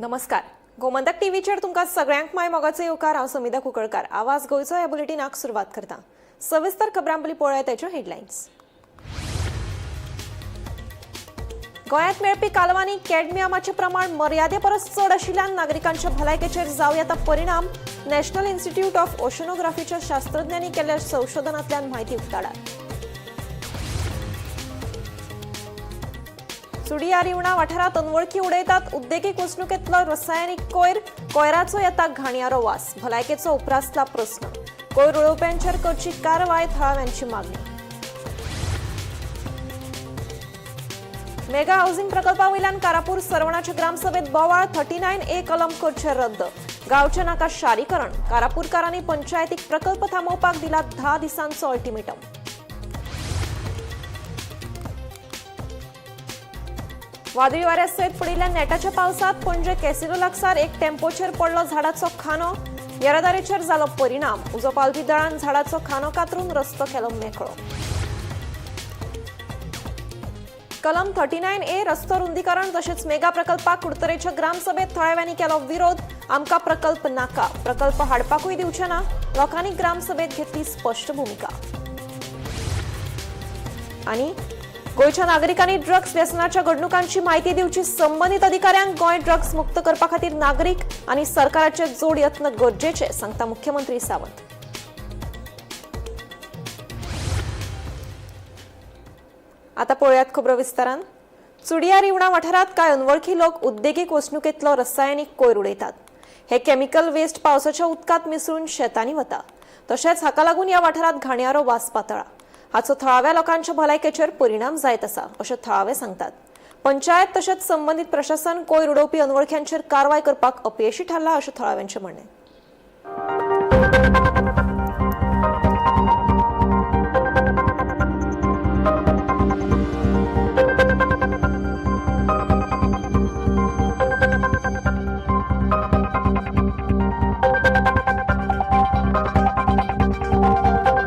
नमस्कार, गोमंतक टीव्हीचेर तुमकां सगळ्यांक माय मोगाचो येवकार. हांव समिधा कुंकळकार. आवाज गोंयचो ह्या बुलेटिनाक सुरवात करता. सविस्तर खबरां पयलीं पळोवया ताच्यो हेडलायन्स. गोंयांत मेळपी कालवांनी कॅडमियमाचें प्रमाण मर्यादे परस चड आशिल्ल्यान नागरिकांच्या भलायकेचेर जावं येता परिणाम. नॅशनल इन्स्टिट्यूट ऑफ ओशनोग्राफीच्या शास्त्रज्ञांनी केल्ल्या संशोधनांतल्यान म्हायती उक्ताडार. चुडिया रिवणा वाठारांत अनवळखी उडयतात उद्देगीक वसणुकेंतलो रसायनीक कोयर. कोयराचो येता घाणयारो वास, भलायकेचो उप्रासला प्रस्न. कोयर उडोवप्यांचेर करची कारवाय, थळाव्यांची मागणी. मेगा हाऊसिंग प्रकल्पा वयल्यान कारापूर सरवणाच्या ग्रामसभेत बोवाळ. 39A कलम करचे रद्द, गांवचे नाका शारीकरण. कारापूरकारांनी पंचायतीक प्रकल्प थांबोवपाक दिला 10 दिसांचो अल्टिमेटम. वादळी वाऱ्या सयत पडिल्ल्या नेटाच्या पावसात पणजे कॅसिनो लागसार एक टेम्पोचेर पडलो झाडाचो खांदो. येरादारीचेर जालो परिणाम. उजो पालवी दळान झाडाचो खांदो कातरून रस्तो केलो मेकळो. कलम 39A, रस्तो रुंदीकरण तशेंच मेगा प्रकल्पाक कुडतरेच्या ग्रामसभेत थळाव्यांनी केलो विरोध. आमकां प्रकल्प नाका, प्रकल्प हाडपाकूय दिवचे ना. लोकांनी ग्रामसभेत घेतली स्पश्ट भुमिका. आनी गोंयच्या नागरिकांनी ड्रग्स व्यसनाच्या घडणुकांची माहिती दिवची संबंदीत अधिकाऱ्यांक. गोंय ड्रग्स मुक्त करपा खातीर नागरीक आनी सरकाराचे जोड यत्न गरजेचे, सांगता मुख्यमंत्री सावंत. आता पळोवयात खबरो विस्तारान. चुडिया रिवणा वाठारांत कांय अनवळखी लोक उद्देगीक वसणुकेंतलो रसायनीक कोयर उडयतात. हे केमिकल वेस्ट पावसाच्या उदकांत मिसळून शेतांनी वता. तशेंच हाका लागून ह्या वाठारांत घाणयारो वास पातळा. हाचो थळाव्या लोकांच्या भलायकेचेर परिणाम जायत आसा, अशें थळावे सांगतात. पंचायत तशेंच संबंदीत प्रशासन कोयर उडोवपी अनवळख्यांचेर कारवाय करपाक अपयशी थारला, अशें थळाव्यांचें म्हणणें.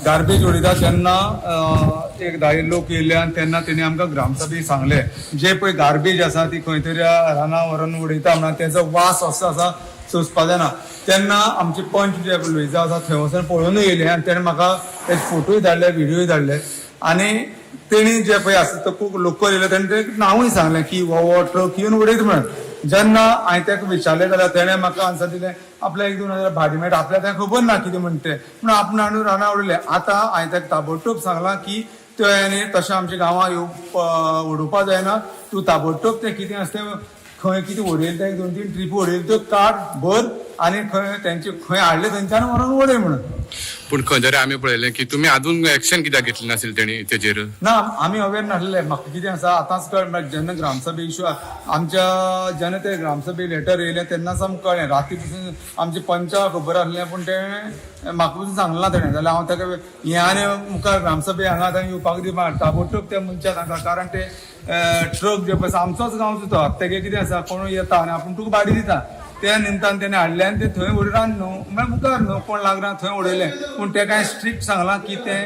गार्बेज उडयता तेन्ना एक धाय लोक येयले आनी तेन्ना तेणी आमकां ग्रामसभेक सांगले, जे पळय गार्बेज आसा ती खंय तरी रानां व्हरून उडयता म्हणून तेजो वास असो आसा सोंसपा जायना. तेन्ना आमचे पंच जे लुईजा आसा थंय वचून पळोवनूय येयले आनी तेणें म्हाका तेजे फोटोय धाडले, व्हिडियोय धाडले. आनी तेणी जे पळय आसा तो खूब लोकल येयले, तेणी ते नांवूय सांगलें की हो हो ट्रक येवन उडयता म्हणून. जेन्ना हांवें ताका विचारलें जाल्यार तेणें म्हाका आन्सर दिलें, आपल्याक 1-2 हजार भाडें मेळटा, आपल्याक तें खबर ना कितें म्हणटा तें, पूण आपण हाडून रानां उडयलें. आतां हांवें ताका ताबडतोब सांगलां की तें तशें आमच्या गांवांत येवप उडोवपा जायना, तूं ताबडतोब तें कितें आसा तें खंय कितें उडयलें तें 2-3 ट्रिपो उडयलें त्यो काड भर आनी खंय तेंचे खंय हाडलें थंयच्यान व्हरोन उडय म्हणून. पूण खंय तरी आमी पळयलें की तुमी अजून एक्शन कित्याक घेतली नासली तेणी तेजेर? ना, आमी अवेर नासले. म्हाका कितें आसा आतांच कळ्ळें, जेन्ना ग्रामसभे इशू आमच्या जेन्ना ते ग्रामसभे लेटर येयलें तेन्नाच आमकां कळ्ळें. राती पसून आमचे पंचाक खबर आसलें, पूण तें म्हाका पसून सांगलें ना तेणें. जाल्यार हांव ताका हें आनी मुखार ग्रामसभे हांगा आतां येवपाक दिवपा ताबडतोब त्या मनशाक सांगता, कारण ते ट्रक जे पळय आमचोच गांवचो तो तेगे कितें आसा कोण येता आनी आपूण तुका भाडी दिता, त्या निमतान तेणें हाडलें आनी तें थंय उडयलां न्हू, म्हळ्यार मुखार न्हू कोण लागना थंय उडयलें. पूण तें कांय स्ट्रिक्ट सांगलां की तें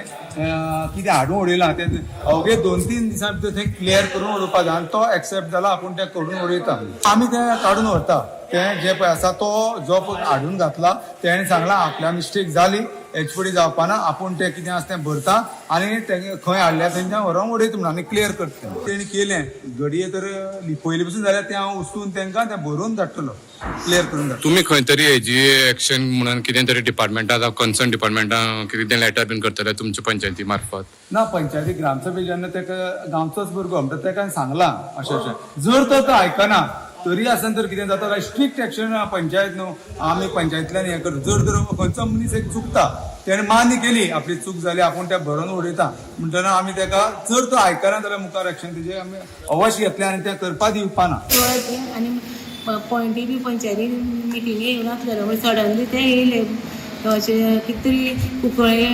कितें हाडून उडयलां तें अवघे 2-3 दिसां भितर थंय क्लियर करून उडोवपा जाय आनी तो एक्सेप्ट जाला, आपूण तें करून उडयता. आमी तें काडून व्हरता. तें जें पळय आसा तो जो पळय हाडून घातला तेणें सांगलां आपल्या मिस्टेक जाली, हेच फुडें जावपा ना, आपूण तें कितें आसा तें भरता आनी तें खंय हाडल्या थंयच्यान व्हरोन उडयता म्हणून आनी क्लियर करता. तेणें केलें घडये तर लिपयलें पसून जाल्यार तें हांव उचलून तांकां तें भरून धाडटलो, क्लियर करून धाडटलो. तुमी खंय तरी हेजी एक्शन म्हणून कितें तरी डिपार्टमेंटा जावं कन्सर्न डिपार्टमेंटा कितें लेटर बीन करतले तुमच्या पंचायती मार्फत? ना, पंचायती ग्रामसभे जेन्ना ताका गांवचोच भुरगो म्हणटा ताका हांवें सांगलां अशें अशें, जर तो आयकना तरी आसतना तर कितें जाता काय स्ट्रिक्ट एक्शन पंचायत न्हू आमी पंचायतींतल्यान हें करता. जर तर खंयचो मनीस एक चुकता, तेणें मान्य केली आपली चूक जाली, आपूण तें भरून उडयता म्हणटना आमी ताका जर तो आयकना जाल्यार मुखार एक्शन तेजे आमी अवश्य घेतलें आनी तें करपा दिवपा ना. आनी पॉयंटी बी पंचायती मिटिंगे येवनासलेलो, मागीर सडनली ते येयले अशें कितें तरी कुंकळे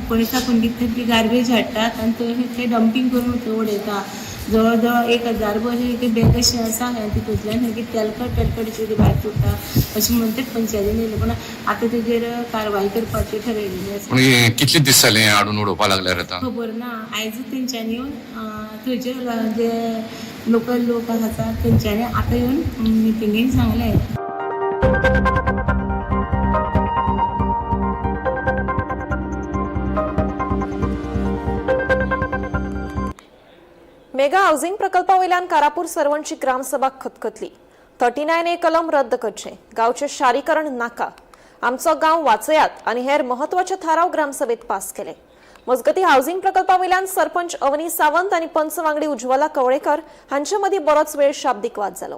कुंकळे साकून कितें तरी गार्बेज हाडटात आनी थंय ते डंपींग करून थंय उडयता. जवळ जवळ 1000 बरे बॅग अशें आसा आनी तितूंतल्यान कितें तेलकट तेलकट अशें भायर सुट्टा अशें म्हणून ते पंचायतीन येयले, पूण आतां तेजेर कारवाय करपाची ठरयलेली आसा. पूण कितले दीस जाले हाडून उडोवपा लागल्यार आतां? खबर ना, आयज तेंच्यांनी येवन थंयचे जे लोकल लोक आसा तेंच्यांनी आतां येवन मिटिंगेक सांगलें. मेगा हाऊसिंग प्रकल्पावयल्यान कारापूर सरवणची ग्रामसभा खतखतली. 39A कलम रद्द करचें, गांवचें शारीकरण नाका, आमचो गांव वाचयात आनी हेर म्हत्वाचे थाराव ग्रामसभेत पास केले. मजगती हाऊसिंग प्रकल्पावयल्यान सरपंच अवनी सावंत आनी पंच वांगडी उज्ज्वला कवळेकर हांचे मदीं बरोच वेळ शाब्दीक वाद जालो.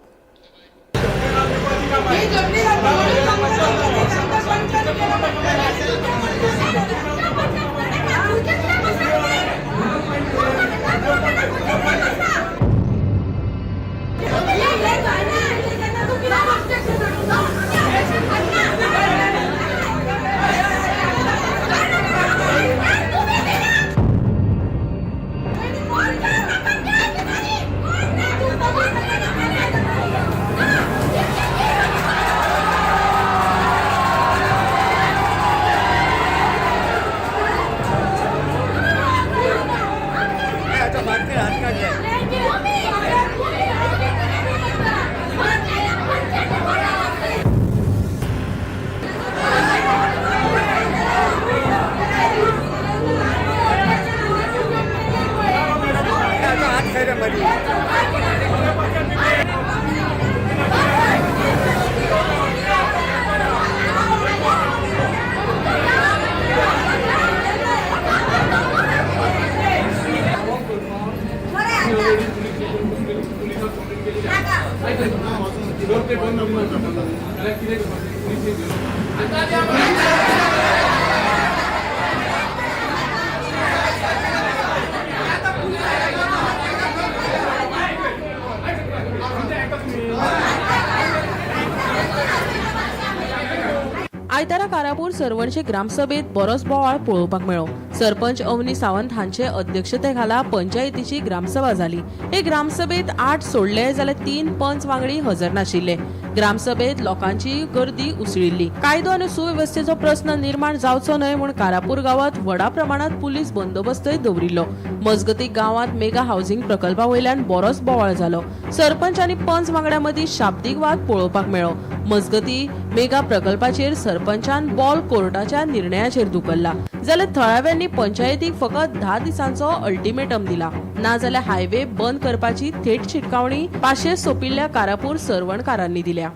आयतारा कारापूर सरवणचे ग्रामसभेत बरोच बोवाळ पळोवपाक मेळ्ळो. सरपंच अवनी सावंत हांचे अध्यक्षते खाला पंचायतीची ग्रामसभा जाली. हे ग्रामसभेत 8 सोडले जाल्यार 3 पंच वांगडी हजर नाशिल्ले. ग्रामसभेत लोकांची गर्दी उसळिल्ली. कायदो आनी सुवेवस्थेचो प्रस्न निर्माण जावचो न्हय म्हूण कारापूर गांवांत व्हडा प्रमाणात पुलीस बंदोबस्तय दवरिल्लो. मजगती गांवांत मेगा हाऊसिंग प्रकल्पा वयल्यान बरोच बोवाळ जालो. सरपंच आनी पंच वांगड्या मदीं शाब्दीक वाद पळोवपाक मेळ्ळो. मजगती मेगा प्रकल्पाचेर सरपंचान बॉल कोर्टाच्या निर्णयाचेर धुकल्ला जाल्यार थळाव्यांनी पंचायतीक फकत 10 दिसांचो अल्टिमेटम दिला. नाजाल्यार हायवे बंद करपाची थेट शिटकावणी पाशे सोंपिल्ल्या कारापूर सरवणकारांनी दिल्या.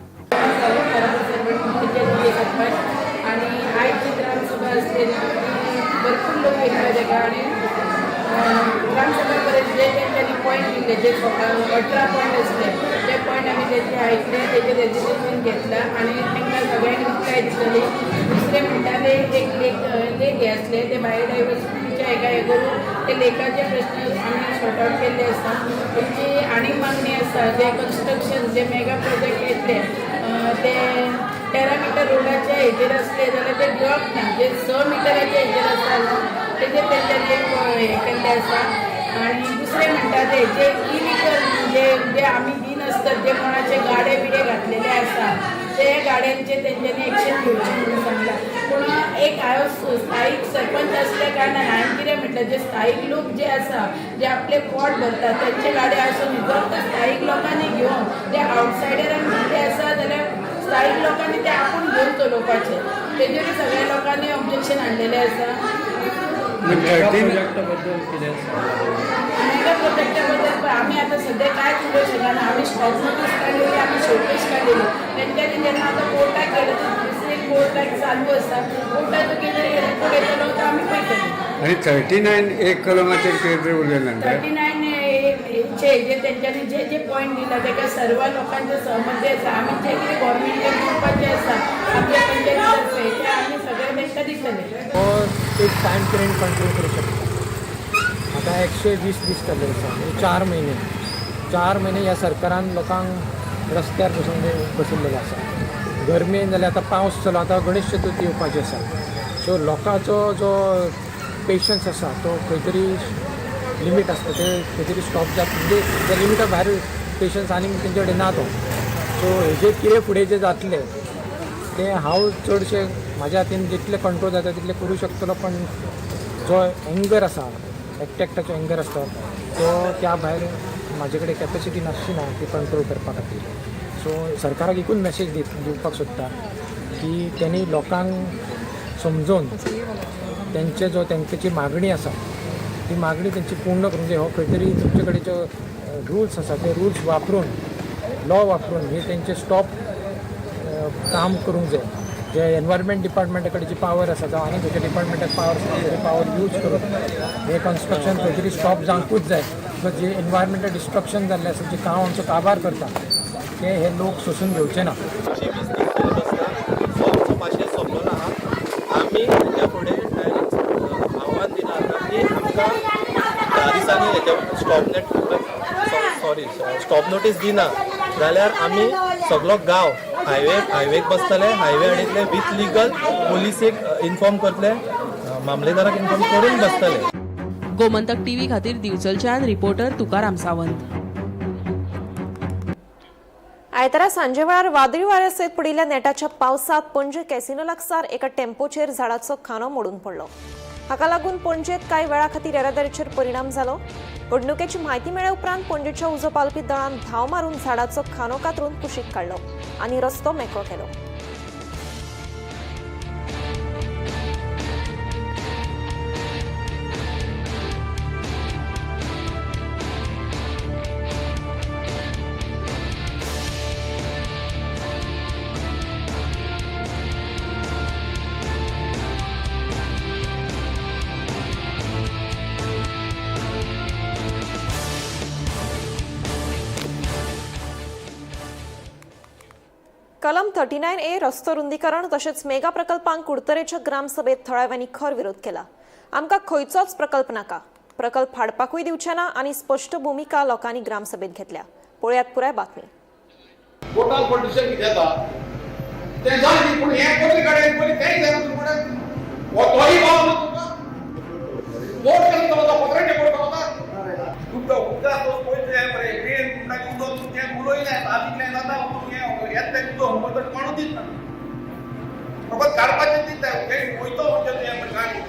आणि आयची ग्रामसभा असते भरपूर लोक येयल्ले तेका आनी ग्रामसभा परत जे तेंच्यांनी पॉयंट दिल्ले जे 18 पॉयंट आसले ते पॉयंट आमी तेंचे आयकले, तेजे रेजोल्युशन घेतला आनी तांकां सगळ्यांक रिप्लाय दितली. दुसरें म्हणटा ते एक लेक लेक हे आसले ते बायोडायवर्सिटीच्या हेका हे करून ते लेकाचे प्रश्न आमी सॉर्ट आवट केल्ले आसा. तेंची आनीक मागणी आसा जे कन्स्ट्रक्शन जे मेगा प्रोजेक्ट येतले ते 13 मिटर रोडाच्या हेजेर आसले जाल्यार ते दिवप ना, जे 6 मिटराच्या हेजेर आसा तेजेर तेंच्यांनी एक हें केल्लें आसा. आनी दुसरें म्हणटा ते जे इलिगल जे जे आमी दिनासतात जे कोणाचे गाडे बिडे घातलेले आसा ते गाड्यांचे तेंच्यांनी एक्शन घेवची म्हणून सांगलां. पूण एक हांव स्थायीक सरपंच आसल्या कारणान हांवें कितें म्हटलें, जे स्थायीक लोक जे आसा जे आपले पोट भरतात तेंचे गाडे आसून जर तर स्थायीक लोकांनी घेवन ते आवटसायडरांक दिल्ले आसा जाल्यार स्थायीक लोकांनी ते आपूण घेवन चलोवपाचे, तेजेरूय सगळ्या लोकांनी ऑब्जेक्शन हाडलेलें आसा. मेगा प्रोजेक्टा बद्दल आमी आतां सद्या कांयच उलोवंक शकना. आमी स्टॉप नोटीस काडलेली, आमी शोकेस काडलेली, तेंच्यांनी जेन्ना आतां कोर्टाक गेले दुसरी कोर्टाक चालू आसा, कोर्टाचो कितें रिपोर्ट येतलो तो आमी पळयतले. आणि 39A कलमाचेर कितें तरी उलयलें. 39 चे जे तेंच्यांनी जे जे पॉयंट दिला तेका सर्व लोकांचे सहमती आसा. आमी जे कितें गव्हर्मेंटाक दिवपाचें आसा आमच्या पंचायती तर्फे ते आमी सगळें तेंकां दितले. तो एक टायम पिरियड कंट्रोल करूं शकता. आतां 120 दीस जाल्ले आसा, म्हणजे 4 महिने, 4 महिने ह्या सरकारान लोकांक रस्त्यार बसून बसयल्लेले आसा. गरमेन जाल्यार आतां पावस चलो, आतां गणेश चतुर्थी येवपाची आसा. सो लोकांचो जो पेशन्स आसा तो खंय तरी लिमीट आसता, ते खंय तरी स्टॉप जाता, म्हणजे त्या लिमिटा भायर पेशन्स आनीक तेंचे कडेन ना तो. सो हेजेर कितें फुडें जें जातलें तें हांव चडशें म्हाज्या हातीन जितलें कंट्रोल जाता तितलें करूं शकतलो, पण जो एंगर आसा, एकट्या एकट्याचो एंगर आसता तो त्या भायर म्हाजे कडेन कॅपेसिटी नासची ना ती कंट्रोल करपा खातीर. सो सरकाराक एकूच मॅसेज दिवपाक सोदता की त्यांनी लोकांक समजोवन तेंचे जो तेंची मागणी आसा ती मागणी तेंची पूर्ण करूंक जाय. हो खंय तरी तुमचे कडेन जो रुल्स आसा ते रुल्स वापरून, लॉ वापरून हे तेंचे स्टॉप काम करूंक जाय. जे एनवायरमेंट डिपार्टमेंटा कडेन जी पावर आसा जावं आनी खंयच्या डिपार्टमेंटाक पावर आसा ते पावर यूज करून हे कन्स्ट्रक्शन खंय तरी स्टॉप जावंकूच जाय. Because जे एनवायरमेंटल डिस्ट्रक्शन जाल्लें आसा, जे गांव आमचो काबार करता, ते हे लोक सोंसून घेवचे ना. सोंपलो ना. आमी हेच्या फुडें डायरेक्ट आव्हान दिलां आतां की आमकां 10 दिसांनी हेच्या stop net sorry stop notice दिना जाल्यार आमी सगलो गांव हायवेक बसतले, हायवे हाडितले विथ लिगल पुलिसेक इन्फॉर्म करतले, मामलेदाराक इन्फॉर्म करून बसतले. गोमंतक टीव्ही खातीर दिवचलच्यान रिपोर्टर तुकाराम सावंत. आयतारा सांजे वेळार वादळी वाऱ्या सयत पडिल्ल्या नेटाच्या पावसात पणजे कॅसिनो लागसार एका टेम्पोचेर झाडाचो खांदो मोडून पडलो. हाका लागून पणजेत कांय वेळा खातीर येरादारीचेर परिणाम जालो. घडणुकेची म्हायती मेळ्ळे उपरांत पणजेच्या उजो पालोवपी दळान धांव मारून झाडाचो खांदो कातरून कुशीक काडलो आनी रस्तो मेकळो केलो. कलम 39A रस्तो रुंदीकरण तशेंच मेगा प्रकल्पांक कुडतरेच्या ग्रामसभेत थळाव्यांनी खर विरोध केला. आमकां खंयचोच प्रकल्प नाका, प्रकल्प हाडपाकूय दिवचे ना आनी स्पश्ट भुमिका लोकांनी ग्रामसभेत घेतल्या. पळयात पुराय बातमी. कोर्टान पॉलिटिशियन कितें येता तें जालें, पूण हें पयलीं काडे पयलीं तेंय जायना तुमकां. हो तोय पावना तुमकां. बोट केन्ना चलता, पत्र्याचें बोट चलता. तुमकां उदकाक पयलीं हें मरे मेन म्हणटा उदक तुमचें उलयलें तातूंतलें जाता, हें येतलें उदक तर कोणूच दितना फकत काडपाचें दिता वयतो म्हणजे काय.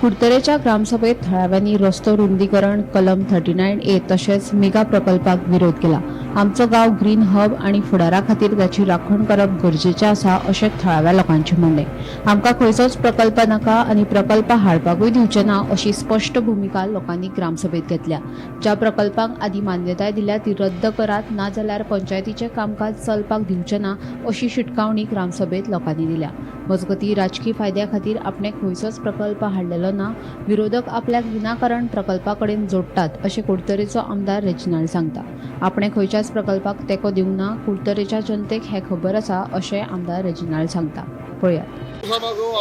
कुडतरेच्या ग्रामसभेत थळाव्यांनी रस्तो रुंदीकरण, कलम 39A तशेंच मेगा प्रकल्पाक विरोध केला. आमचो गांव ग्रीन हब आनी फुडारा खातीर ताची राखण करप गरजेचें आसा अशें थळाव्या लोकांचें म्हणणें. आमकां खंयचोच प्रकल्प नाका आनी प्रकल्प हाडपाकूय दिवचे ना अशी स्पश्ट भुमिका लोकांनी ग्रामसभेत घेतल्या. ज्या प्रकल्पांक आदी मान्यताय दिल्या ती रद्द करात, नाजाल्यार पंचायतीचें कामकाज चलपाक दिवचें ना अशी शिटकावणी ग्रामसभेत लोकांनी दिल्या. मजगतीं राजकी फायद्या खातीर आपणें खंयचोच प्रकल्प हाडलेलो ना, विरोधक आपल्याक विनाकारण प्रकल्पा कडेन जोडटात अशें कुडतरेचो आमदार रेजिनाल्ड सांगता. आपणें खंयच्याच प्रकल्पाक तेंको दिवंक ना, कुडतरेच्या जनतेक हें खबर आसा अशें आमदार रेजिनाल्ड सांगता. पळयात.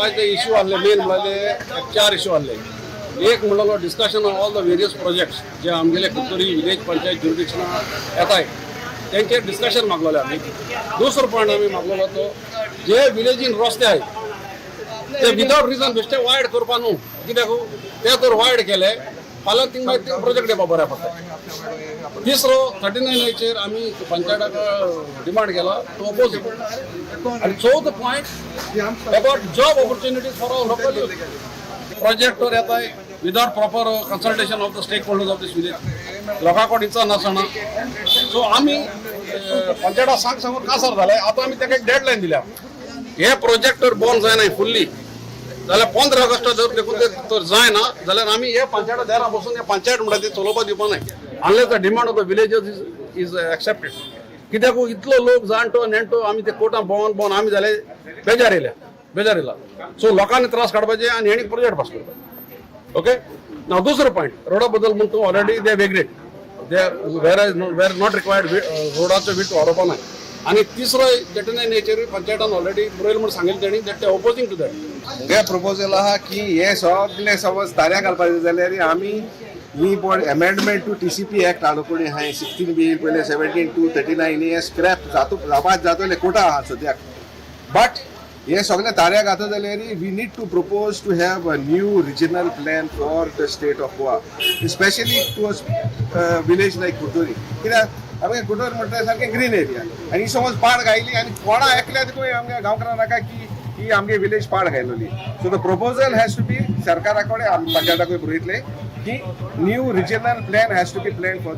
आयज इश्यू आहले मेन म्हणल्यार चार इश्यू आहले. एक म्हणलो discussion on all the various projects जे आमगेले कुडतरी विलेज पंचायत ज्युरिडिक्शना येताय तेंचेर डिस्कशन मागलोले आमी. दुसरो पॉयंट आमी मागलोलो तो जे विलेजीन रस्ते आहाय ते विदावट रिजन बेश्टे वायड करपा न्हू, कित्याक ते तर वायड केले फाल्यां थिंग मागीर ते प्रोजेक्ट येवपा बऱ्या पडटा. तिसरो 39 एचेर आमी पंचायताक डिमांड केला टू अपोज. आनी चवथो point about job opportunities for our local youth. Project येताय without proper consultation of the stakeholders of this village, लोकां कडेन इत्सा नासना. सो आमी पंचायता सांग सांगून कासार जालें. आतां आमी ताका एक डेडलायन दिल्या, हे प्रोजेक्ट जर बंद जायना फुल्ली जाल्यार 15 ऑगस्ट जर देखून ते तर जायना जाल्यार आमी हे पंचायत दारा बसून हे पंचायत म्हणटा ती चलोवपा दिवपा नाय unless the demand of the villagers is accepted. कित्याक इतलो लोक जाणटो नेणटो आमी ते कोर्टान भोंवन भोंवन आमी जाले बेजार येयल्या, बेजार येयला. सो लोकांनी त्रास काडपाचे आनी हेणी प्रोजेक्ट पास करपाचे. ओके ना. दुसरो पॉयंट रोडा बद्दल म्हण तूं already they agreed they where where not required रोडाचो वीट वाडोवपा नाय. आनी तिसरो 39 एचेर पंचायतान ऑलरेडी बरयलें म्हूण सांगिल्लें तेणी that ते ओपोजींग टू that. मुगे प्रपोजल आहा की हे सगळे समज ताऱ्या घालपाचे जाल्यार आमी ही पण amendment to TCP act हाडूं कोणी आहाय 16B पयले 17(2) 39 हे स्क्रॅप जातो जावपाक जातले कोटा आहा सद्याक. बट हे सगळे ताऱ्या घाता जाल्यार we need to propose to have a new regional plan for the state of Goa, specially to village like Curtorim. कित्याक आमगे कुडतरी म्हणटा सारकें ग्रीन एरिया आनी ही समज पाड घायली आनी कोणा एकल्या तुका आमगे गांवकारां नाका की ही आमगे विलेज पाड घायलोली. So the proposal has to be सरकारा कडेन आमी पंचायताकूय बरयतले की new regional plan has to be plan for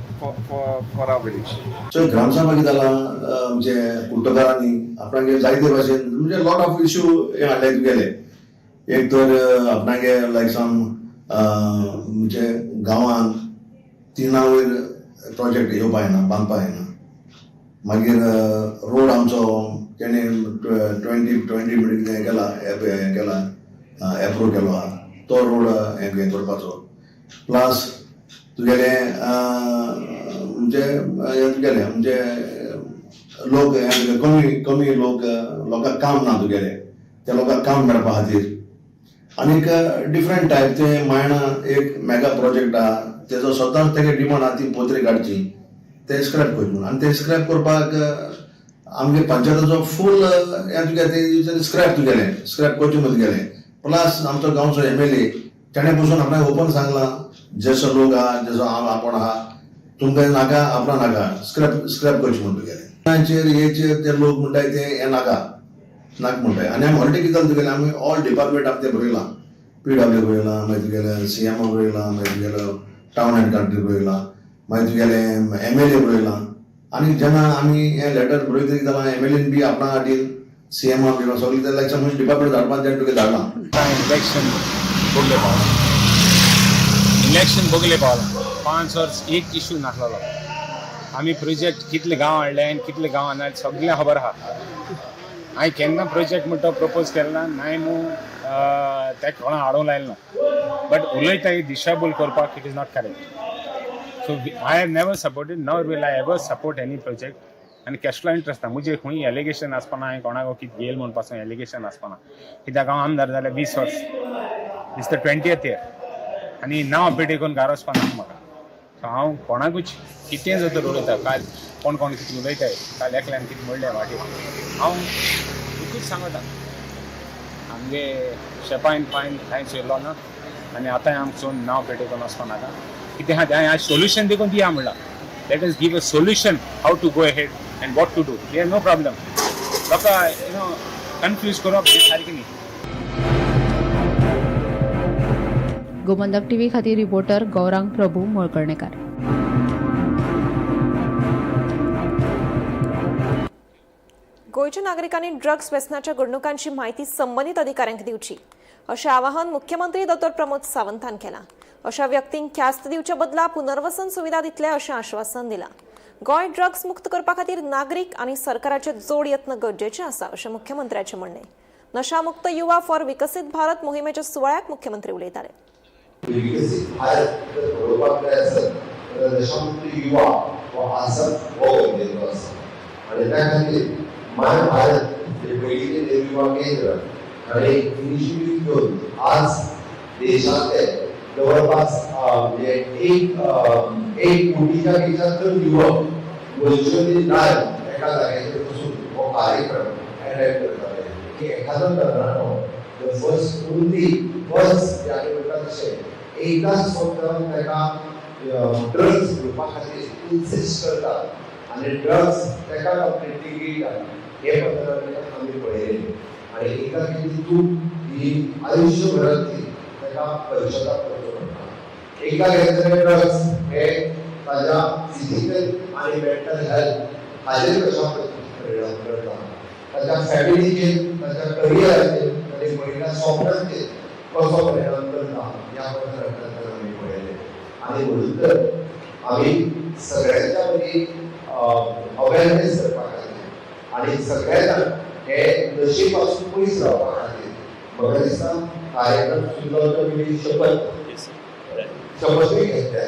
for our village. So gram sabha कितें जालां, आमचे कुडटकारांनी आपणागे जायते भाशेन म्हणजे लॉट ऑफ इश्यू हे हाडले तुगेले. एक तर आपणागे लायक सम म्हणजे गांवान तिना वयर प्रोजेक्ट येवपा येना, बांदपा येना. मागीर रोड आमचो तेणे 20 20 मिनिट हें केला, हें केला, एप्रूव केलो आहा तो रोड हें करपाचो. प्लस तुगेले म्हणजे हें तुगेलें म्हणजे लोक हें कमी कमी लोक, लोकांक काम ना तुगेले, त्या लोकांक काम मेळपा खातीर. आनीक डिफरंट टायप ते मायणा एक मेगा प्रोजेक्ट आहा, तेजो सदांच तेगे डिमांड आहा ती पत्री काडची, ते स्क्रॅप करची म्हणून. आनी ते स्क्रॅप करपाक आमगे पंचायताचो फूल हें तुगे ते स्क्रॅप तुगेलें स्क्रॅप करचें म्हणून तुगेलें. प्लस आमचो गांवचो एमएलए तेणें पसून आपणाक ओपन सांगलां, जसो लोक आहा जसो हांव आपूण आहा, तुमकां नाका आपणा नाका, स्क्रॅप स्क्रॅप करचें म्हणून तुगेलें. हेचेर हेचेर ते लोक म्हणटाय ते हें नाका नाका म्हणटाय. आनी आमी ऑलरेडी कितें जालें तुगेलें, आमी ऑल डिपार्टमेंट आमी तें बरयलां, पीडब्ल्यू बरयलां, मागीर तुगेलें सीएमओ बरयलां, मागीर तुगेलो टावन एंड कंट्री बरयलां, मागीर तुगेलें एमएलए बरयलां. आनी जेन्ना आमी हें लेटर बरयता कितें जालां, एमएलएन बी आपणा खातीर सीएमओ बी सगळें ते लायक समज डिपार्टमेंट धाडपाक तेणें तुगे धाडलां. इलेक्शन भोगले पावलां, इलेक्शन भोगले पावलां, 5 वर्स एक इशू नासलेलो. आमी प्रोजेक्ट कितले गांव हाडले आनी कितले गांवान हाडले सगळें खबर आहा. हांवें केन्ना प्रोजेक्ट म्हणटा प्रपोज केलें ना, नाय मू तेका कोणा हाडूंक लायलें ना. बट उलयता दिशाभूल करपाक, it is not correct. So I have never supported, nor will I ever support any project. आनी कसलो इंट्रस्ट ना मुजे, खंय एलिगेशन आसपाना. हांवें कोणाक कितें घेयल म्हण पासून एलिगेशन आसपाना, कित्याक हांव आमदार जाल्यार 20 वर्स, this the 20th year. आनी नांव पेटे करून घरा वचपा नाका म्हाका. सो हांव कोणाकूच कितें जर तर उलयता, काल कोण कोण कितें उलयताय, काल एकल्यान कितें म्हणलें वाटेर, हांव एकूच सांगता, आमगे शेपायन पायन कांयच येयलो ना. आनी आतांय आमचो नांव पेटे करून वचपा नाका. कितें आहा तें हांवें सोल्युशन देखून दिया म्हणलां. Let us give a solution how to go ahead and what to do. There no problem. लोकां you know confuse करप हें सारकें न्ही. गोमंतक टीव्ही खातीर रिपोर्टर गौरांग प्रभू मळकर्णेकार. गोंयच्या नागरिकांनी ड्रग्स व्यसनाच्या घडणुकांची माहिती संबंदीत अधिकाऱ्यांक दिवची अशें आवाहन मुख्यमंत्री दोतोर प्रमोद सावंतान केलां. अशा व्यक्तींक ख्यास्त दिवच्या बदला पुनर्वसन सुविधा दितले अशें आश्वासन दिलां. गोंय ड्रग्स मुक्त करपा खातीर नागरीक आनी सरकाराचे जोड यत्न गरजेचे आसा अशें मुख्यमंत्र्याचें म्हणणें. नशामुक्त युवा फॉर विकसीत भारत मोहिमेच्या सुवाळ्याक मुख्यमंत्री उलयताले. विकसीत भारत जर घडोवपाक जाय आसत जाल्यार नशामुक्त युवा हो आसप हो गरजेचो आसा. आनी त्या खातीर माय भारत हे पयलींचें नेहरू युवा केंद्र हाणें इनिशिएटीव घेवन आज देशांतले जवळपास म्हणजे एक एक कोटीच्या पेक्षा चड युवक वर्च्युअली लायव्ह एका जाग्याचेर बसून हो कार्यक्रम अटेंड करताले की एखादो तरणाटो the first only first जे आमी म्हणटा तशें एकदांच फक्त ताका ड्रग्स घेवपा खातीर इन्सिस्ट करतात आनी ड्रग्स ताका कंप्लिटली गिळटा, हे प्रकरण आमी पळयलें. आनी एकदां केल्ली चूक ही आयुश्यभरांतली ताका पश्चाताप करचो पडटा. एकदां घेतलेले ड्रग्स हे ताज्या फिजिकल आनी मेंटल हेल्थ हाजेर कशा पद्दतीन परिणाम करता, ताच्या फॅमिलीचेर, ताच्या करियराचेर आनी पडिल्ल्या स्वप्नांचेर कसो परिणाम करता, ह्या प्रकरणांतल्यान आमी पळयलें. आनी म्हणून तर आमी सगळ्यांच्या मदीं अवेरनेस करपा खातीर आनी सगळे जाण हे नशे पासून पयस रावपा खातीर म्हाका दिसता कार्यक्रम सुरू जावच्या पयलीं शपथूय घेतल्या.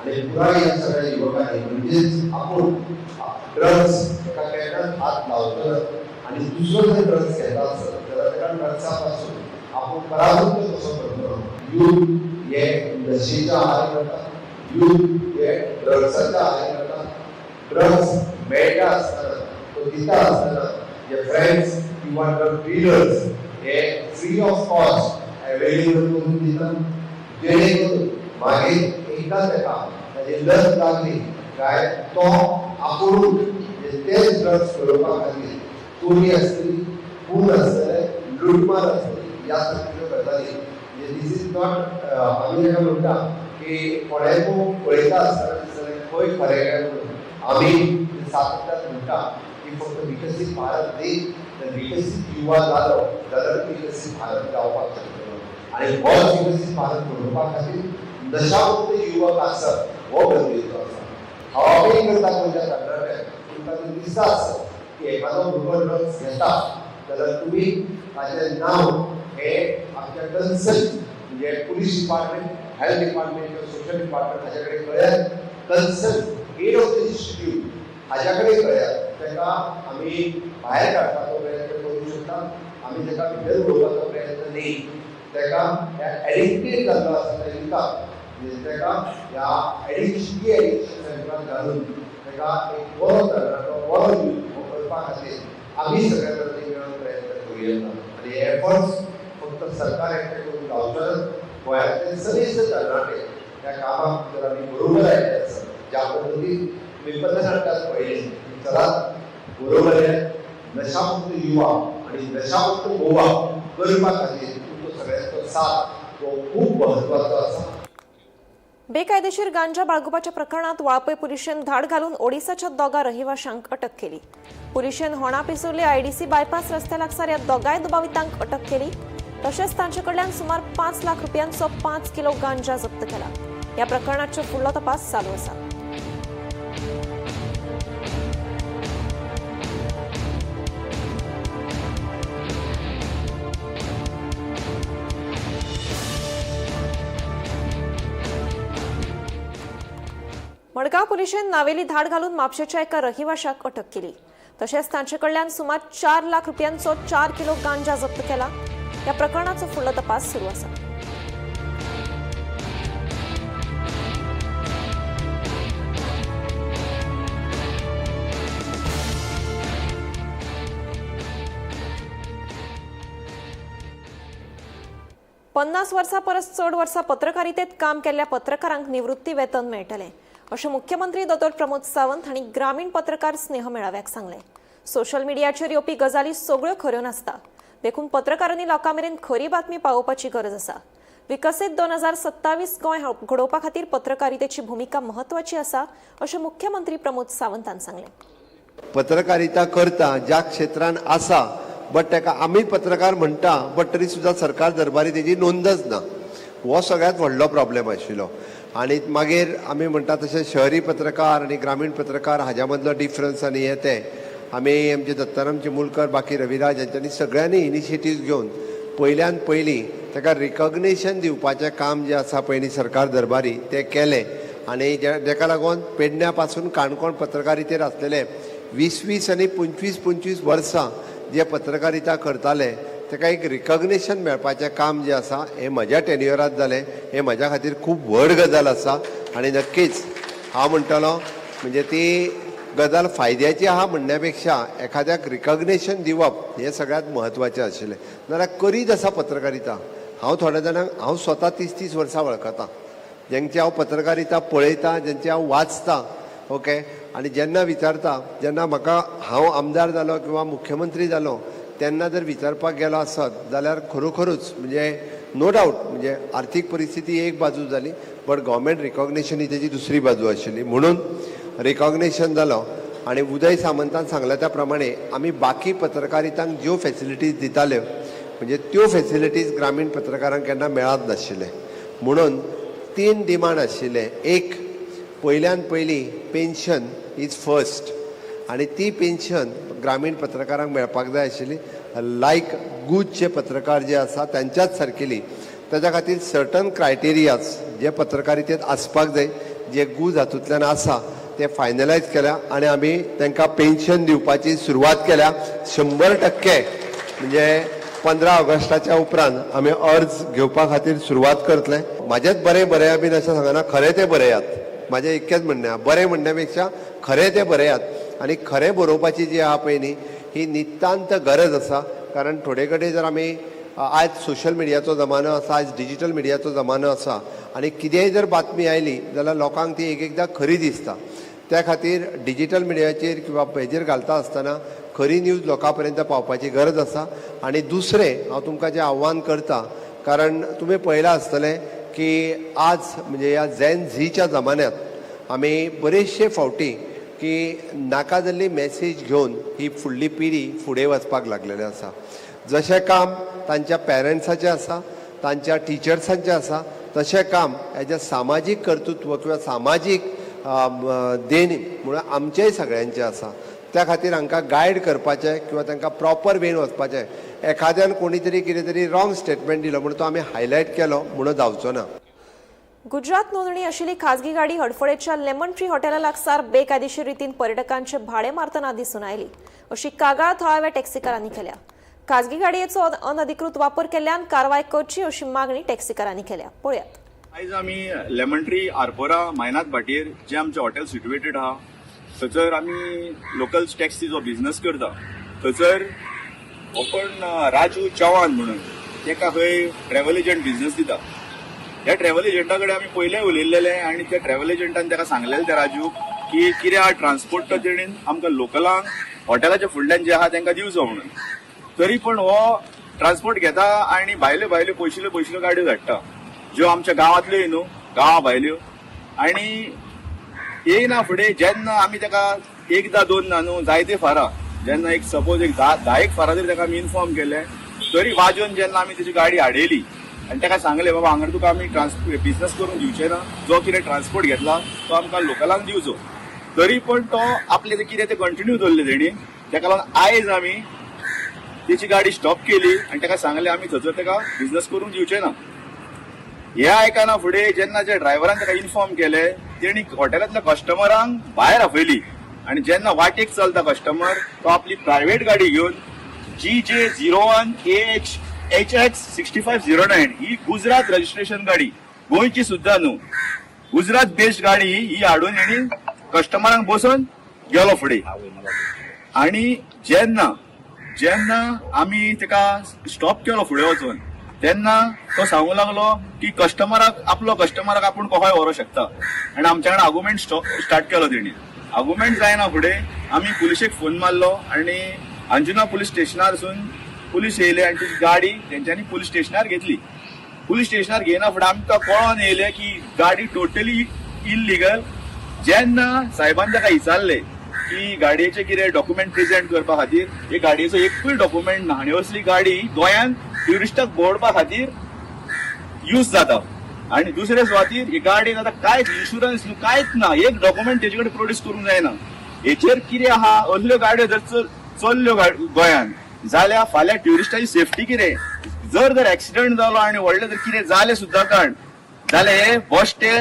आनी पुराय ह्या सगळ्या युवकांनी म्हणजेच आपूण ड्रग्स ताका केन्नाच हात लावचो ना आनी दुसरो जर ड्रग्स घेता आसत जाल्यार ताका ड्रग्सा पासून आपूण परावृत्त कसो करतलो. यूथ हे नशेच्या आहारी वता, यूथ हे ड्रग्साच्या आहारी वता. ड्रग्स मेळटा आसतना, तो दिता आसतना जे फ्रेंड्स किंवा ड्रग डिलर्स हे फ्री ऑफ कॉस्ट अवेलेबल करून दिता, जेणे करून मागीर एकदां ताका ताजी लत लागली काय तो आपुणूच म्हणजे तेच ड्रग्स मेळोवपा खातीर चोरी आसतली, खून आसतले, लुटमार आसतली, ह्या सारक्यो गजाली. म्हणजे this is not, आमी ताका म्हणटा की की कोणाकूय पळयता आसतना दिसतलें खंय खरें काय म्हणून. आमी सातत्यान म्हणटा की फक्त विकसीत भारत न्ही तर विकसीत युवा जालो जाल्यार विकसीत भारत जावपाक शकतलो आनी होच विकसीत भारत घडोवपा खातीर नशामुक्त युवक आसप हो गरजेचो आसा. हांव अपील करता गोंयच्या तरणाट्यांक, तुमकां जर दिसता आसत की एखादो भुरगो ड्रग्स घेता जाल्यार तुमी ताचें नांव हें आमच्या कन्सर्न म्हणजे पुलीस डिपार्टमेंट, हेल्थ डिपार्टमेंट किंवा सोशल डिपार्टमेंट हाज्या कडेन कळयात, concern head of the institute हाज्या कडेन कळयात. ताका आमी भायर काडपाचो प्रयत्न करूंक शकता, आमी ताका भितर उडोवपाचो प्रयत्न न्ही. ताका ह्या एडिक्टेड जाल्लो आसा त्या युथाक, म्हणजे ताका ह्या एडिक्शन डी एडिक्शन सेंटरान घालून ताका एक बरो तरणाटो, बरो यूथ हो करपा खातीर आमी सगळ्या जाणांनी मेळून प्रयत्न करूं येता. आनी हे एफर्ट्स फक्त सरकार एकटें करून जावचो ना, गोंयांतले सगळे तरणाटे ह्या कामाक जर आमी बरोबर आयले आसत, ज्या पद्दतीन तुमी पथनाट्यात पळयलें, चलात बरोबर येयात, नशामुक्त युवा आनी नशामुक्त गोवा करपा खातीर तुमचो सगळ्यांचो साथ हो खूब म्हत्वाचो आसा. बेकायदेशीर गांजा बाळगुपाच्या प्रकरणात वाळपय पुलिशेन धाड घालून ओडिसाच्या दोगा रहिवाशांक अटक केली. पुलिशेन होणा पिसुर्ले आयडीसी बायपास रस्त्या लागसार ह्या दोगांय दुबावितांक अटक केली. तशेंच तांचे कडल्यान सुमार 5 लाख रुपयांचो 5 किलो गांजा जप्त केला. ह्या प्रकरणाचो फुडलो तपास चालू आसा. मडगांव पुलिशेन नावेली धाड घालून म्हापशेच्या एका रहिवाशाक अटक केली. तशेंच तांचे कडल्यान सुमार 4 लाख रुपयांचो 4 किलो गांजा जप्त केला. ह्या प्रकरणाचो फुडलो तपास सुरू आसा. पन्नास वर्सां परस चड वर्सां पत्रकारितेत काम केल्ल्या पत्रकारांक निवृत्ती वेतन मेळटलें अशें मुख्यमंत्री दोतोर प्रमोद सावंत हांणी ग्रामीण पत्रकार स्नेह मेळाव्याक सांगलें. सोशल मिडियाचेर येवपी गजाली सगळ्यो खऱ्यो नासता, देखून पत्रकारांनी लोकां मेरेन खरी बातमी पावोवपाची गरज आसा. विकसीत 2027 गोंय घडोवपा खातीर पत्रकारितेची भुमिका म्हत्वाची आसा अशें मुख्यमंत्री प्रमोद सावंतान सांगलें. पत्रकारिता करता ज्या क्षेत्रान आसा, बट ताका आमी पत्रकार म्हणटा, बट तरी सुद्दां सरकार दरबारी तेजी नोंदच ना, हो सगळ्यांत व्हडलो प्रॉब्लेम आशिल्लो. आनी मागीर आमी म्हणटा तशें शहरी पत्रकार आनी ग्रामीण पत्रकार हाज्या मदलो डिफरन्स आनी हें तें आमी आमचे दत्ताराम चिमुलकर, बाकी रविराज हांच्यांनी सगळ्यांनी इनिशिएटीव घेवन पयल्यान पयलीं ताका रिकॉग्निशन दिवपाचें काम जें आसा पयलीं सरकार दरबारी तें केलें. आनी ताका लागून पेडण्या पासून काणकोण पत्रकारितेर आसलेले 20-20 आनी 25-25 वर्सां जे पत्रकारिता करताले ताका एक रिकॉग्निशन मेळपाचें काम जें आसा हें म्हज्या टेन्युअरांत जालें. हें म्हज्या खातीर खूब व्हड गजाल आसा आनी नक्कीच हांव म्हणटलो म्हणजे ती गजाल फायद्याची आहा म्हणण्या पेक्षा एखाद्याक रिकॉग्निशन दिवप हें सगळ्यांत म्हत्वाचें आशिल्लें. नाजाल्यार करीत आसा पत्रकारिता. हांव थोड्या जाणांक हांव स्वता 30-30 वर्सां वळखता, जेंची हांव पत्रकारिता पळयतां, जेंची हांव वाचतां, ओके. आनी जेन्ना विचारता, जेन्ना म्हाका हांव आमदार जालो किंवा मुख्यमंत्री जालो तेन्ना जर विचारपाक गेलो आसत जाल्यार खरोखरूच म्हणजे नो डावट म्हणजे आर्थीक परिस्थिती एक बाजू जाली, बट गव्हर्मेंट रिकॉग्निशन ही तेजी दुसरी बाजू आशिल्ली. म्हणून रिकॉग्निशन जालो आनी उदय सामंतान सांगल्या त्या प्रमाणे आमी बाकी पत्रकारितांक ज्यो फेसिलिटीज दिताल्यो म्हणजे त्यो फेसिलिटीज ग्रामीण पत्रकारांक केन्ना मेळत नाशिल्ले. म्हणून 3 डिमांड आशिल्ले. एक, पयल्यान पयलीं पेन्शन is first, आनी ती पेन्शन ग्रामीण पत्रकारांक मेळपाक जाय आशिल्ली, लायक गुजचे पत्रकार जे आसा त्यांच्याच सारकेली. ताच्या खातीर सर्टन क्रायटेरियाज जे पत्रकारितेंत आसपाक जाय, जे गुज हातूंतल्यान आसा ते फायनलायज केल्या आनी आमी तांकां पेन्शन दिवपाची सुरवात केल्या. 100% म्हणजे 15 ऑगस्टाच्या उपरांत आमी अर्ज घेवपा खातीर सुरवात करतले. म्हाजेंच बरें बरया बीन अशें सांगना, खरें तें बरयात. म्हाजें इतकेंच म्हणणें आहा, बरें म्हणण्या पेक्षा खरें तें बरयात. आनी खरें बरोवपाची जी आहा पळय न्ही ही नितांत गरज आसा. कारण थोडे कडेन जर आमी आयज सोशल मिडियाचो जमानो आसा, आयज डिजीटल मिडियाचो जमानो आसा आनी कितेंय जर बातमी आयली जाल्यार लोकांक ती एक एकदां खरी दिसता. त्या खातीर डिजीटल मिडियाचेर किंवा हेजेर घालता आसतना खरी न्यूज लोकां पर्यंत पावपाची गरज आसा. आनी दुसरें हांव तुमकां जें आव्हान करता, कारण तुमी पळयलां आसतलें की आज म्हणजे ह्या झॅन झीच्या जमान्यात आमी बरेचशे फावटी की नाका जाल्ली मॅसेज घेवन ही फुडली पिढी फुडें वचपाक लागलेली आसा. जशें काम तांच्या पेरंट्साचें आसा, तांच्या टिचर्सांचें आसा, तशें काम एज अ सामाजीक कर्तृत्व किंवा सामाजीक देणी म्हणून आमचेय सगळ्यांचें आसा. त्या खातीर हांकां गायड करपाचें किंवा तांकां प्रॉपर वेन वचपाचें. एखाद्यान कोणी तरी कितें तरी रॉंग स्टेटमेंट दिलो म्हणून तो आमी हायलायट केलो म्हणून जावचो ना. गुजरात नोंदणी आशिल्ली खाजगी गाडी हडफडेच्या लेमन ट्री हॉटेला लागसार बेकायदेशीर रितीन पर्यटकांचे भाडे मारतना दिसून आयली अशी कागाळ थळाव्या टॅक्सीकारांनी केल्या. खाजगी गाडयेचो अनधिकृत वापर केल्ल्यान कारवाय करची अशी मागणी टॅक्सीकारांनी केल्या. पळयात. आयज आमी लेमन ट्री आरपोरा मायनात भाटयेर जे आमचें हॉटेल सिट्युएटेड आहा थंयसर आमी लोकल टॅक्सी जो बिझनस करता थंयसर हो कोण राजू चव्हाण म्हणून ताका खंय ट्रॅव्हल एजंट बिझनस दिता. ह्या ट्रॅव्हल एजंटा कडेन आमी पयलें उलयल्लेले आनी त्या ट्रॅव्हल एजंटान ताका सांगलेलें त्या राजूक की कितें आहा ट्रान्सपोर्ट तो तेणेन आमकां लोकलांक हॉटेलाच्या फुडल्यान जे आहा तांकां दिवचो म्हणून. तरी पण हो ट्रान्सपोर्ट घेता आनी भायल्यो भायल्यो पयशिल्यो पयशिल्यो गाडयो धाडटा ज्यो आमच्या गांवांतल्यो न्हू गांवा भायल्यो. आनी येयना फुडें जेन्ना आमी ताका एकदां दोनदा न्हू जायते फारा जेन्ना एक सपोज एक धा एक फारा तरी ताका आमी इन्फॉर्म केलें तरी वाजोवन जेन्ना आमी ताची गाडी हाडयली आनी ताका सांगलें बाबा हांगा तुका आमी बिझनस करूंक दिवचे ना, जो कितें ट्रान्सपोर्ट घेतला तो आमकां लोकलांक दिवचो, तरी पण तो आपलें कितें तें कंटिन्यू दवरलें तेणी. ताका लागून आयज आमी तेची गाडी स्टॉप केली आनी ताका सांगलें आमी थंयसर ताका बिझनस करूंक दिवचे ना. हे आयकना फुडें जेन्ना ज्या ड्रायव्हरान ताका इन्फॉर्म केलें तेणी हॉटेलांतल्या कस्टमरांक भायर आपयली आनी जेन्ना वाटेक चलता कस्टमर तो आपली प्रायव्हेट गाडी घेवन GJ 01 AH HX 6509 ही गुजरात रजिस्ट्रेशन गाडी, गोंयची सुद्दां न्हू, गुजरात बेस्ड गाडी ही हाडून हेणी कस्टमरांक बसोवन गेलो फुडें. आनी जेन्ना जेन्ना आमी ताका स्टॉप केलो फुडें वचून तेन्ना तो सांगू लागलो की कस्टमराक आपलो कस्टमराक आपूण कोहोय व्हरूंक शकता आनी आमच्या कडेन आर्गुमेंट स्टार्ट केलो तेणी. आर्गुमेंट जायना फुडें आमी पुलिशेक फोन मारलो आनी अंजुना पुलीस स्टेशनारसून पुलीस येयले आनी ती गाडी तेंच्यांनी पुलीस स्टेशनार घेतली. पुलीस स्टेशनार घेयना फुडें आमकां कळोन येयलें की गाडी टोटली इल्लिगल. जेन्ना सायबान ताका विचारलें की गाडयेचे कितें डॉक्युमेंट प्रेजेंट करपा खातीर, हे गाडयेचो एकूय डॉक्युमेंट ना आनी असली गाडी गोंयांत ट्युरिस्टाक भोंवडपा खातीर यूज जाता आनी दुसरे सुवातीर ही गाडयेन आतां कांयच इन्शुरन्स न्हू कांयच ना, एक डॉक्युमेंट तेजे कडेन प्रोड्यूस करूंक जायना. हेचेर कितें आहा असल्यो गाडयो जर चल्ल्यो गोंयांत जाल्यार फाल्यां ट्युरिस्टाची सेफ्टी कितें, जर जर एक्सिडंट जालो आनी व्हडलें जर कितें जालें सुद्दां कांड जाल्यार हे बश्टे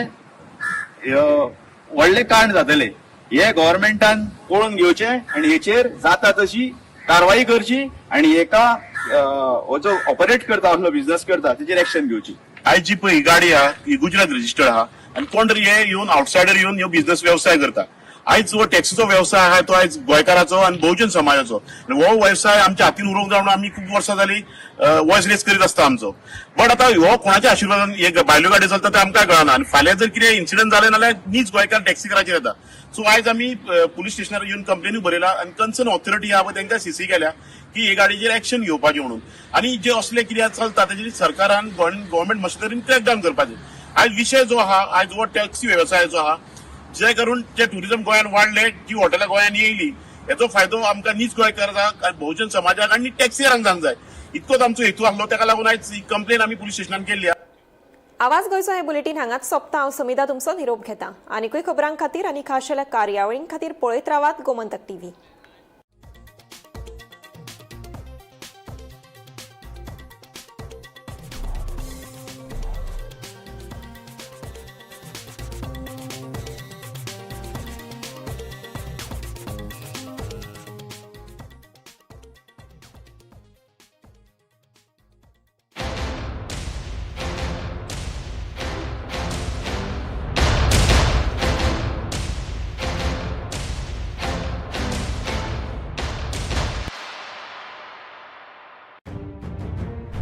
व्हडलें कांड जातलें. हे गव्हर्मेंटान पळोवन घेवचें आनी हेचेर जाता तशी कारवाई करची आनी हेका हो जो ऑपरेट करता असलो बिझनस करता तेचेर एक्शन घेवची. आयज जी पळय ही गाडी आहा ही गुजरात रजिस्टर्ड आहा आनी कोण तरी हे येवन आवटसायडर येवन ह्यो बिझनस वेवसाय करता. आयज हो टॅक्सीचो वेवसाय आहा तो आयज गोंयकाराचो आनी बहुजन समाजाचो आनी हो वेवसाय आमच्या हातीन उरोंक जाय म्हणून आमी खूब वर्सां जाली वॉयस रेज करीत आसता आमचो. बट आतां हो कोणाच्या आशिर्वादान हे भायल्यो गाडयो चलता ते आमकां कळना आनी फाल्यां जर कितें इन्सिडंट जालें जाल्यार नीच गोंयकार टॅक्सीकाराचेर येता. सो आयज आमी पुलीस स्टेशनार येवन कंप्लेनूय बरयला आनी कन्सर्न ऑथॉरिटी आहा पळय तांकां सीसी केल्या की हे गाडयेचेर एक्शन घेवपाचें म्हणून. आनी जे असले कितें चलता तेजेर सरकारान गव्हर्मेंट मशिनरीन क्रॅकडावन करपाचें. आयज विशय जो आहा आयज हो टॅक्सी वेवसायाचो आहा जे करून जे ट्युरिझम गोंयांत वाडले, जी हॉटेलां गोंयांत येयली हेचो फायदो आमकां नीच गोंयकारांक, बहुजन समाजाक आनी टॅक्सीकारांक जावंक जाय इतकोच आमचो हेतू आसलो. ताका लागून आयज ही कंप्लेन आमी पुलीस स्टेशनान केल्ली. आवाज गोंयचो हे बुलेटीन हांगाच सोंपता. हांव समिधा तुमचो निरोप घेता. आनीकूय खबरां खातीर आनी खाशेल्या कार्यावळीं खातीर पळयत रावात गोमंतक टीव्ही.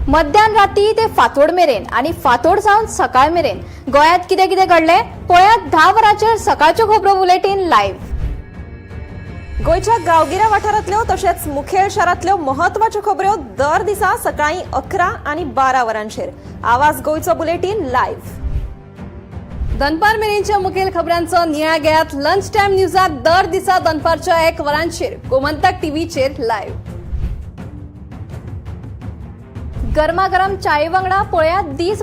मध्यान राती ते फांतोड मेरेन आनी फांतोड जावन सकाळ मेरेन गोंयांत कितें कितें घडलें पळयात 10 वरांचेर सकाळच्यो खबरो बुलेटीन लायव्ह. गोंयच्या गांवगिऱ्या वाठारांतल्यो तशेंच मुखेल शारांतल्यो म्हत्वाच्यो खबऱ्यो दर दिसा सकाळीं 11 आनी 12 वरांचेर आवाज गोंयचो बुलेटीन लायव्ह. दनपार मेरेनच्या मुखेल खबरांचो नियाळ घेयात लंच टायम न्यूजात दर दिसा दनपारच्या 1 वरांचेर गोमंतक टीव्हीचेर लायव्ह. गरमागरम चाये वांगडा पळयात दीस.